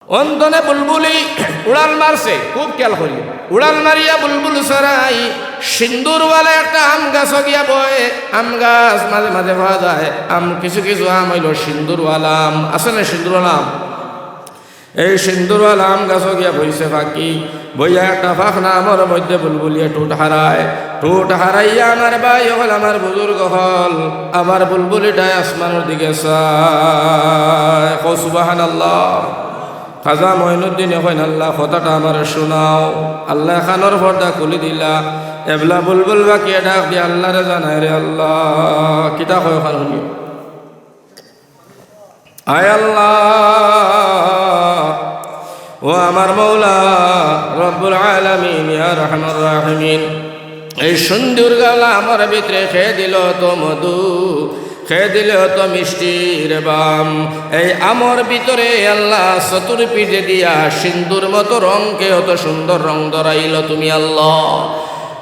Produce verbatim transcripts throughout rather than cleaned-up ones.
অন তনে বুলবুলি উড়াল মারছে, খুব খেয়াল করি। উড়াল মারিয়া বুলবুল চরাই সিন্দুরওয়ালা একটা আম গাছো গিয়া বয়। আম গাছ মাঝে মাঝে পাওয়া যায়, আম, কিছু কিছু আম অইলো সিন্দুরওয়ালা আম। আছে না সিন্দুরওয়ালা আম? এই সিন্দুরওয়ালা আম গাছো গিয়া বইছে পাখি। বইয়া একটা পাখনা আমর মধ্যে বুলবুলিয়ে ঠুট হারায়। ঠুট হারাইয়া আমার ভাই অকল, আমার বুজুর্গ অকল, আবার বুলবুলিটায় আসমানর দিকে চায়। কও সুবহানাল্লাহ। খাজা মঈনুদ্দিনে কইন, "আল্লাহ, কথাটা আমারে হুনাও।" আল্লায় কানর পর্দা খুলি দিলা। এবলা বুলবুল পাখিয়ে ডাক দিয়া আল্লারে জানায়, "রে আল্লাহ।" কিতা কয়, খান হুনিও। আয় আল্লাহ, ও আমার মৌলা, রব্বুল আলামিন, ইয়া আরহামার রাহিমিন, এই সিন্দুরওয়ালা আমর ভিতরে কে দিল অত মধু, কে দিল অত মিষ্টি রে বাম। এই আমর ভিতরে আল্লাহ চতুর্পিঠে দিয়া সিন্দুর মতো রং, কে অত সুন্দর রং ধরাইল তুমি আল্লাহ।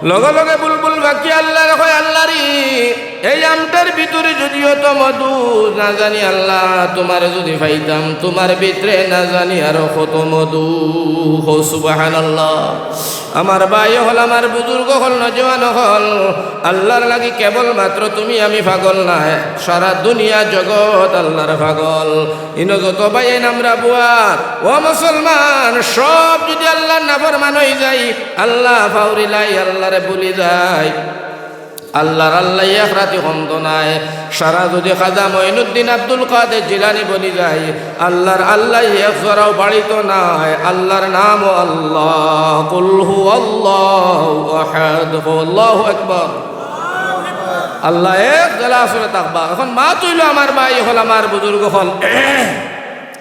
লগে লগে বুলবুল পাখি আল্লারে কয়, "আল্লাহ রে, এই আমটার ভিতরে যুদি অত মধু, না জানি আল্লাহ, তুমারে যুদি পাইতাম, তুমার ভিতরে না জানি আরো কত মধু।" কও সুবহানাল্লাহ। আমার ভাই অকল, আমার বুজুর্গ অকল, নওজোয়ান অকল, আল্লার লাগি কেবল মাত্র তুমি আমি পাগল নায়, সারা দুনিয়া জগত আল্লার পাগল। ইনো যত ভাইয়াইন আমরা বুয়ার, ও মুসলমান, সব যুদি আল্লার নাফরমান অই যাই, আল্লাহ ফাউরিলাই, আল্লারে ভুলি যাই, আল্লার আল্লায় এক রাতি কমতো নায়। সারা যুদি খাজা মঈনুদ্দিন আব্দুল কাদের জিলানী বনি যাই, আল্লার আল্লায় এক জরাও বাড়িতো নায়। আল্লার নামও আল্লাহ। কুল হু আল্লাহু আহাদ। কও আল্লাহু আকবার। আল্লাহ এক, যেলা আসলে থাকবা। এখন মাত অইলো আমার ভাই অকল, আমার বুজুর্গ অকল।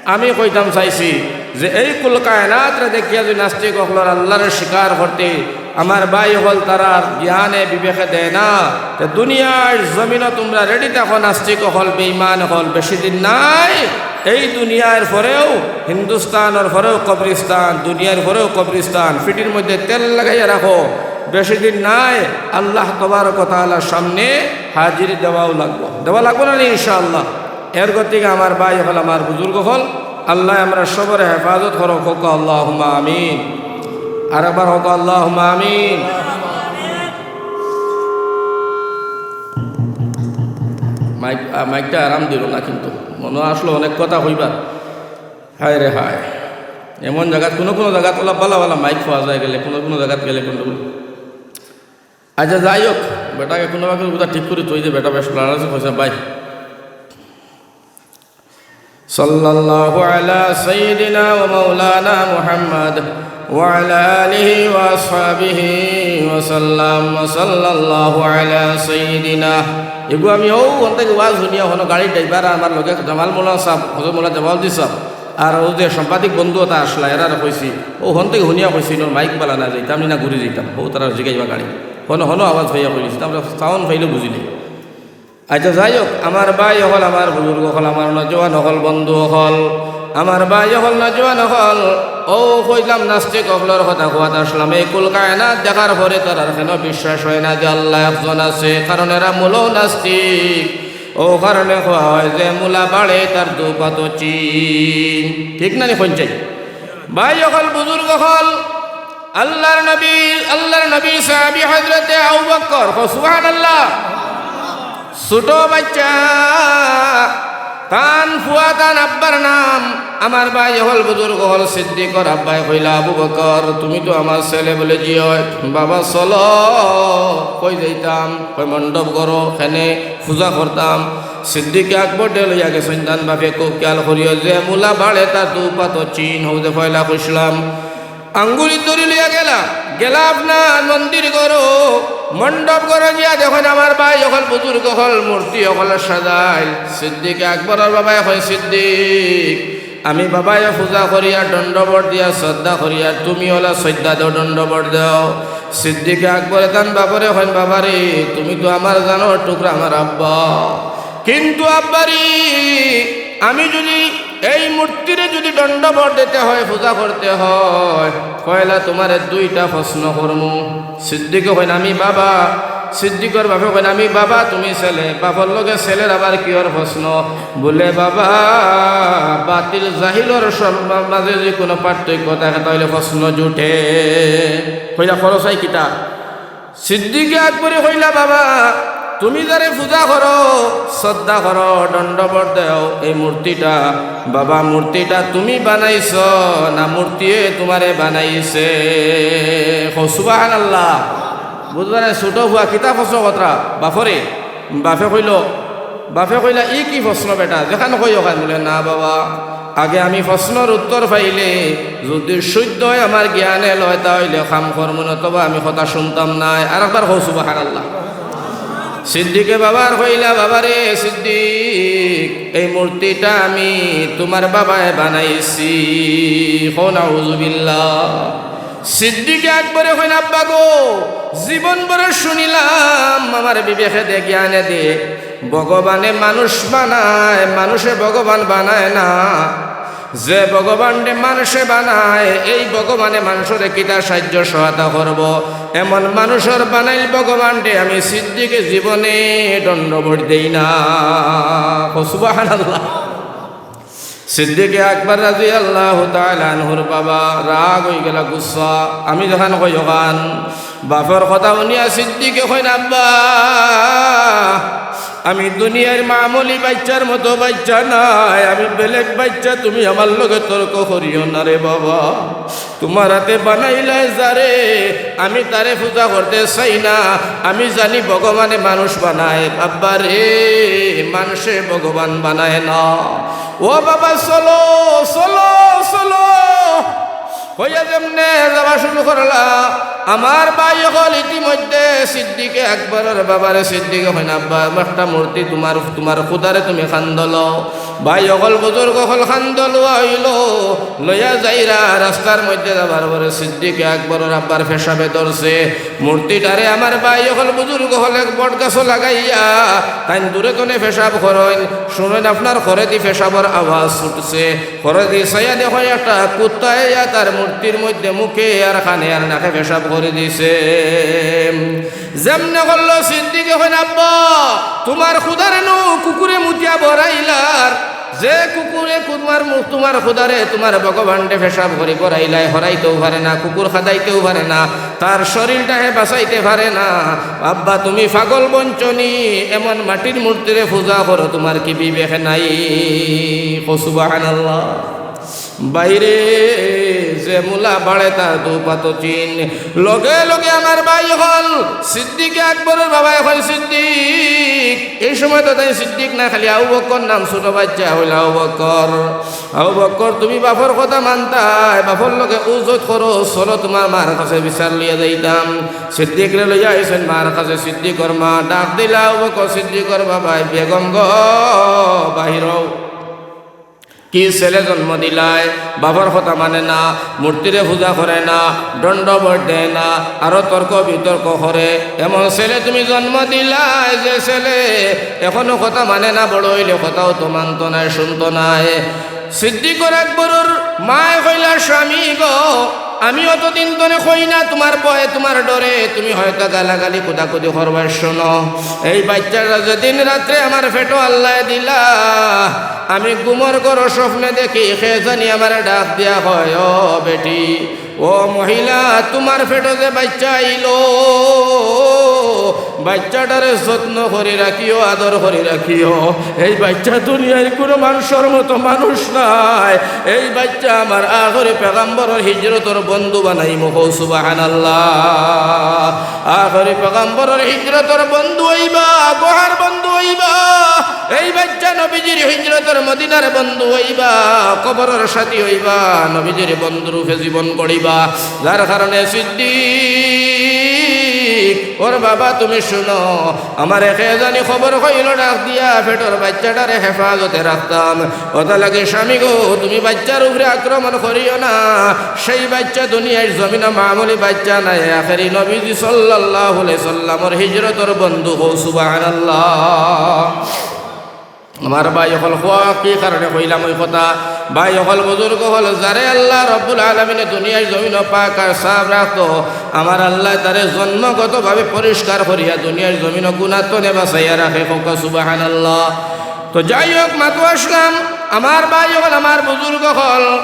আমি কইতাম চাইছি যে এই কুল কায়নাতরে দেখিয়া যুদি নাস্তিক অকলর আল্লারে স্বীকার করতে আমার ভাই অকল তারার জ্ঞানে বিবেকে দেয় না, তে দুনিয়ার জমিনো তুমরা রেডি থাকো নাস্তিক অকল, বেঈমান অকল, বেশি দিন নাই। এই দুনিয়ার পরেও, হিন্দুস্তানর পরেও কবরিস্তান, দুনিয়ার পরেও কবরিস্তান, ফিটির মধ্যে তেল লাগাইয়া রাখো, বেশি দিন নাই, আল্লাহ তবারক ওয়া তাআলার সামনে হাজির দেওয়াও লাগবো, দেওয়া লাগবো না নি ইনশাআল্লাহ? এর গতিকে আমার ভাই অকল, আমার বুজুর্গ অকল, আল্লায় আমরা সবরে হেফাজত করো, কউক্কা আল্লাহুম্মা আমিন। আরেকবার কউক্কা আল্লাহুম্মা আমিন। মাইক, আ, মাইকটা আরাম দিল না কিন্তু, মনো আসলো অনেক কথা কইবার। হায় রে হায়, এমন জাগাত, কুনু কুনু জাগাত অলা ভালা ভালা মাইক পাওয়া যায় গেলে, কুনু কুনু জাগাত গেলে কুনু। আচ্ছা, যাই হোক, বেটাকে কুনু বাকে কথা ঠিক করি থই দে, বেটা বেশ লড়াচড়া করছে, ভাই। সাল্লাল্লাহু আলা সাইয়্যিদিনা ওয়া মাওলানা মুহাম্মদ ওয়া আলা আলিহি ওয়া আসহাবিহি ওয়া সাল্লাম, ওয়া সাল্লাল্লাহু আলা সাইয়্যিদিনা। এগু আমি অউ অন থাকি ওয়াজ হুনিয়া, অনো গাড়ির ড্রাইভার আর আমার লগে জামাল মোল্লা সাব, হজরত মোল্লা জামালউদ্দিন সাব, আর অউ যে সাংবাদিক বন্ধু অতা আসলা, এরারে কইছি, অউ অন থাকি হুনিয়া কইছি, ইনোর মাইক ভালা না, যাইতাম নি না ঘুরি যাইতাম, অউ তারার জিগাইবা গাড়ি। হনো, হনো আওয়াজ পাইয়া কইলিছি, আমরা সাউন্ড পাইলে বুঝিলাই। আচ্ছা, যাই হোক, আমার ভাই অকল, আমার বুজুর্গ অকল, আমার নওজোয়ান অকল, বন্ধু অকল, আমার ভাই অকল, নওজোয়ান অকল, অউ কইলাম নাস্তিক অকলর কথা কওয়াত আসলাম। এই কুল কায়নাত দেখার পরে তারার কেন বিশ্বাস অয় না যে আল্লাহ একজন আছে? কারণ এরা মূলউ নাস্তিক। অউ কারণে কওয়া অয় যে মূলা বাড়ে তার দুপাত চিন। ঠিক না নি কইন চাই? ভাই অকল, বুজুর্গ অকল, আল্লার নবী, আল্লার নবী সাহাবী হযরতে আবু বকর, কও সুবহানাল্লাহ। ছোট বাইচ্চা, তান ফুয়া, তান আব্বার নাম, আমার ভাই অকল, বুজুর্গ অকল, সিদ্দিকর আব্বায় কইলা, "আবু বকর, তুমি তো আমার ছেলে।" বলে, "জি অয়।" "বাবা, চলো।" "কই যাইতাম?" কয়, "মণ্ডপ ঘরো, কেনে পূজা করতাম।" সিদ্দিকে আকবররে লইয়া গেছইন তান বাপে, খুব খেয়াল করিও, যে মূলা বাড়ে তার দুপাত চিন, অউ যে পয়লা কইছলাম। আঙ্গুরি ধরি লইয়া গেলা, গেলা আপনার মন্দির ঘরো, মণ্ডপ ঘরো গিয়া দেখইন আমার ভাই অকল, বুজুর্গ অকল, মূর্তি অকল সাজাইল। সিদ্দিকে আকবরর বাবায় কয়, "সিদ্দিক, আমি বাবায় পূজা করি আর দণ্ডবত দিয়া শ্রদ্ধা করি, আর তুমি অলা সইজদা দেও, দণ্ডবত দেও।" সিদ্দিকে আকবরে তান বাবারে কইন, "বাবারে, তুমি তো আমার জানর টুকরা, আমার আব্বা, কিন্তু আব্বারে, আমি যুদি এই মূর্তিরে যুদি দণ্ডবত দিতে হয়, পূজা করতে হয়, পয়লা তুমারে দুইটা প্রশ্ন করমু।" সিদ্দিকে কইন, "আমি বাবা, সিদ্দিকর বাপে কইন, "আমি বাবা, তুমি ছেলে, বাপর লগে ছেলের আবার কিওর প্রশ্ন?" বুলে, "বাবা, বাতিল জাহিলর সর-, মাঝে যদি কুনু পার্থক্য থাকে, তা অইলে প্রশ্ন জুটে।" কইলা, "খরচাই কিতা?" সিদ্দিকে আকবরে কইলা, "বাবা, তুমি যারে পূজা করো, শ্রদ্ধা করো, দণ্ডবত দেও, এই মূর্তিটা, বাবা, মূর্তিটা তুমি বানাইছো না মূর্তিয়ে তুমারে বানাইছে?" কও, "সুবহানাল্লাহ।" বুঝবা না, ছোট পুয়া কিতা প্রশ্ন কররা বাপরে? বাপে কইল, বাপে কইলা, "ই কি প্রশ্ন বেটা? যেখান কই ওখান।" বুলে, "না বাবা, আগে আমি প্রশ্নর উত্তর পাইলে যদি শুদ্ধ অয় আমার জ্ঞানে লয়, তা অইলে কাম করমু, নতবা আমি কথা শুনতাম নায়।" আরেকবার কও, "সুবহানাল্লাহ।" সিদ্দিকে বাবার কইলা, "বাবারে সিদ্দিক, এই মূর্তিটা আমি তুমার বাবায় বানাইছি।" কও, "নাউজুবিল্লাহ।" সিদ্দিকে আকবরে কইন, "আব্বা গো, জীবন ভরে শুনিলাম, আমার বিবেকে দে, জ্ঞানে দে, ভগবানে মানুষ বানায়, মানুষে ভগবান বানায় না। যে ভগবানরে মানুষে বানায়, এই ভগবানে মানুষরে কিতা সাহায্য সহায়তা করব? এমন মানুষর বানাইল ভগবানরে আমি সিদ্দিকে জীবনে দণ্ডবত দেই না।" কও, "সুবহানাল্লাহ।" সিদ্দিকে আকবর রাদিয়াল্লাহু তাআলা আনহুর বাবা রাগ অইগেলা, গুসা। আমি যেখান কই ওখান, বাপর কথা হুনিয়া সিদ্দিকে কইন, "আব্বা, আমি দুনিয়ার মামুলি বাইচ্চার মতো বাইচ্চা নায়, আমি বেলেগ বাইচ্চা, তুমি আমার লগে তর্ক করিও না রে বাবা। তুমার আতে বানাইলায় যারে, আমি তারে পূজা করতে চাই না। আমি জানি ভগবানে মানুষ বানায়, আব্বা রে, মানষে ভগবান বানায় না। ও বাবা, চলো, চলো, চলো।" কইয়া যেমনে যাওয়া শুরু করলা, আমার ভাই অকল ইতিমধ্যে সিদ্দিকে আকবরর বাবারে সিদ্দিকে কইন, "আব্বা, একটা মূর্তি তুমার, তুমার খুদারে তুমি কান্দো লও।" ভাই অকল, বুজুর্গ অকল কান্দো লওয়া অইল, লইয়া যাইরা রাস্তার মধ্যে যাবার পরে সিদ্দিকে আকবরর আব্বার পেশাবে ধরছে। মূর্তিটারে আমার ভাই অকল, বুজুর্গ অকল এক বট গাছো লাগাইয়া তাইন দূরে তনে পেশাব করইন, শুনইন আপনার খরেদি পেশাবর আওয়াজ ছুটছে। খরেদি চাইয়া দেখইন একটা কুত্তায় ইয়া তার মূর্তির মধ্যে মুখে আর কানে আর নাকে পেশাব করি দিছে। যেমনে করলো সিদ্দিকে কইন, "আব্বা, তুমার খুদারে নু কুকুরে মুতিয়া বরাইলার, যে কুকুরে তুমার মু-, তুমার খুদারে, তুমার ভগবানরে পেশাব করি বরাইলায়, হরাইতেও পারে না, কুকুর খাদাইতেও পারে না, তার শরীরটা হে বাঁচাইতে পারে না। আব্বা, তুমি পাগল বনছো নি, এমন মাটির মূর্তিরে পূজা করো, তুমার কি বিবেক নাই?" কও, "সুবহানাল্লাহ।" বাইরে যে মূলা বাড়ে তার দু পাতো চিন। লগে লগে আমার ভাই অকল সিদ্দিকে আকবরর বাবায় কইন, "সিদ্দিক।" এই সময় তো তাইন সিদ্দিক না, খালি আবু বক্কর নাম, ছোট বাইচ্চা অইল আবু বক্কর। "আবু বক্কর, তুমি বাপর কথা মানতায়, বাপর লগে উজত করো, চলো তুমার মার কাছে বিচার লইয়া যাইতাম।" সিদ্দিকরে লইয়া আইছইন মার কাছে। সিদ্দিকর মা ডাক দিলা, "আবু বক্কর, সিদ্দিকর বাবায়, বেগম গো, বাহির অও।" কি ছেলে জন্ম দিলায়, বাপর কথা মানে না, মূর্তিরে পূজা করে না, দণ্ডবত দেয় না, আরো তর্ক বিতর্ক করে, এমন ছেলে তুমি জন্ম দিলায় যে ছেলে এখনো কথা মানে না, বড় অইলে কথাও তো মানতো নায়, শুনতো নায়। সিদ্দিকর আকবরর মায় কইলা, "স্বামী গো, আমি অতদিন তনে কই না, তুমার ভয়ে, তুমার ডরে, তুমি হয়তো গালাগালি কুদাকুদি করবার শুনো। এই বাইচ্চাটা যেদিন রাত্রে আমার পেটো আল্লায় দিলা, আমি ঘুমর ঘরো স্বপ্নে দেখি, কে জানি আমারে ডাক দিয়া কয়, 'ও বেটি, ও মহিলা, তুমার পেটো যে বাইচ্চা আইলো, বাইচ্চাটারে যত্ন করি রাখিও, আদর করি রাখিও। এই বাইচ্চা দুনিয়ার কুনু মানষর মতো মানুষ নায়। এই বাইচ্চা আমার আখরি পেগাম্বরর হিজরতর বন্ধু বানাইমু।'" কও সুবহানাল্লাহ। আখরি পেগাম্বরর হিজরতর বন্ধু অইবা, গুহার বন্ধু অইবা। এই বাইচ্চা নবীজির হিজরতর মদিনার বন্ধু অইবা, কবরর সাথী অইবা, নবীজির বন্ধুরূপে জীবন গড়িবা। যার কারণে সিদ্দিক, ওর বাবা তুমি শুনো, আমারে কে জানি খবর কইলো ডাক দিয়া, পেটর বাইচ্চাটারে হেফাজতে রাখতাম। অতা লাগি স্বামী গো, তুমি বাইচ্চার উপরে আক্রমণ করিও না। সেই বাইচ্চা দুনিয়ার জমিনো মামুলি বাইচ্চা নায়, আখেরি নবীজি সাল্লাল্লাহু আলাইহি সাল্লামর হিজরতর বন্ধু। কও সুবহানাল্লাহ। আমার ভাই অকল, কওয়া কি কারণে কইলাম ওই কথা? ভাই অকল, বুজুর্গ অকল, যারে আল্লাহ রব্বুল আলামিনে দুনিয়ার জমিনো পাক আর সাফ রাখতো, আমার আল্লায় তারে জন্মগতভাবে পরিষ্কার করিয়া দুনিয়ার জমিনো গুনা তনে বাঁচাইয়া রাখে। কউক্কা সুবহানাল্লাহ। তো যাই হোক, মাতো আসলাম, আমার ভাই অকল, আমার বুজুর্গ অকল,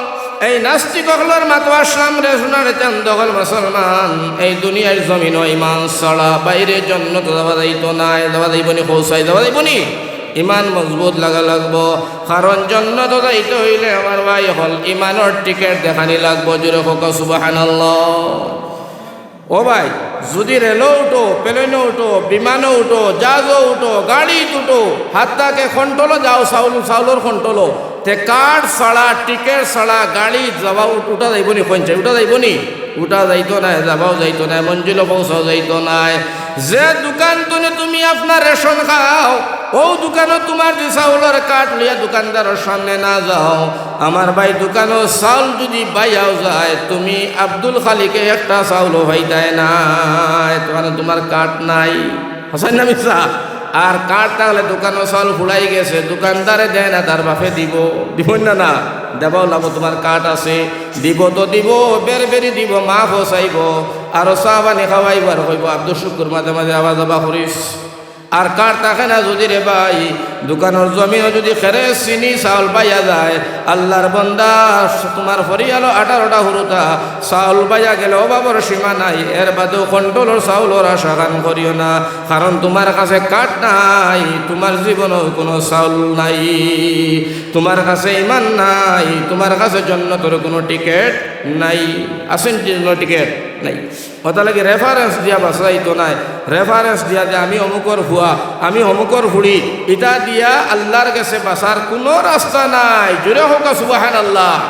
এই নাস্তিক অকলর মাতো আসলাম রে, হুনরে চান্দ অকল মুসলমান, এই দুনিয়ার জমিনো ইমান ছাড়া বাইরে জন্নতো যাওয়া যাইতো নায়। যাওয়া যাইবো নি? কউক্কা, যাওয়া যাইবো নি? ইমান মজবুত লাগা লাগবো, কারণ জন্নতো যাইতে অইলে আমার ভাই অকল ইমানর টিকেট দেখানি লাগবো। জোরে কউক্কা সুবহানাল্লাহ। ও ভাই, যুদি রেলো উঠো, প্লেনো উঠো, বিমানো উঠো, জাহাজো উঠো, গাড়িত উঠো, হাত্তা কে কন্ট্রোলো যাও, চাউল, চাউলর কন্ট্রোলো, তে কার্ড ছাড়া, টিকেট ছাড়া গাড়িত যাওয়া উঠ-, উঠা যাইবো নি? কইন চাই, উঠা যাইবো নি? উঠা যাইতো নায়, যাওয়াও যাইতো নায়, মঞ্জিলো পৌঁছাও যাইতো নায়। যে দুকান তনে তুমি আপনার রেশন খাও, অউ দুকানো তুমার যে চাউলর কার্ড লইয়া দুকানদারর সামনে না যাও, আমার ভাই, দুকানো চাউল যুদি বাইয়াও যায়, তুমি আব্দুল খালিকে একটা চাউলও পাইতায় নায়, কারণ তুমার কার্ড নাই। হাছা না মিছা? আর কার্ড থাকলে দুকানো চাউল ফুরাই গেছে, দুকানদারে দেয় না, তার বাপে দিবো, দিবো না? না, দেওয়াও লাগবো, তুমার কার্ড আছে, দিবো তো দিবো, বেরবেরি দিবো, মাফও চাইবো, আরো চা পানি খাওয়াইবো, আর কইবো, "আব্দুল শুকুর, মাঝে মাঝে আওয়া যাওয়া করিস।" আর কার্ড থাকে না যুদি রে ভাই, দুকানর জমিনো যুদি কেরেসিনি চাউল বাইয়া যায়, আল্লার বন্দা, তুমার পরিয়ালো আঠারোটা হুরুতা, চাউল বাইয়া গেলে অভাবর সীমা নাই, এর বাদেও কন্ট্রোলর চাউলর আশা খান করিও না, কারণ তুমার কাছে কার্ড নাই, তুমার জীবনো কুনু চাউল নাই, তুমার কাছে ইমান নাই, তুমার কাছে জন্নতর কুনু টিকেট নাই। আছে নি জন্নতর টিকেট? নাই। অতার লাগি রেফারেন্স দিয়া বাঁচা যাইতো নায়। রেফারেন্স দিয়া যে আমি অমুকর ফুয়া, আমি অমুকর ফুড়ি, ইতা দিয়া আল্লার গেছে বাঁচার কুনু রাস্তা নাই। জোরে কউক্কা সুবহানাল্লাহ।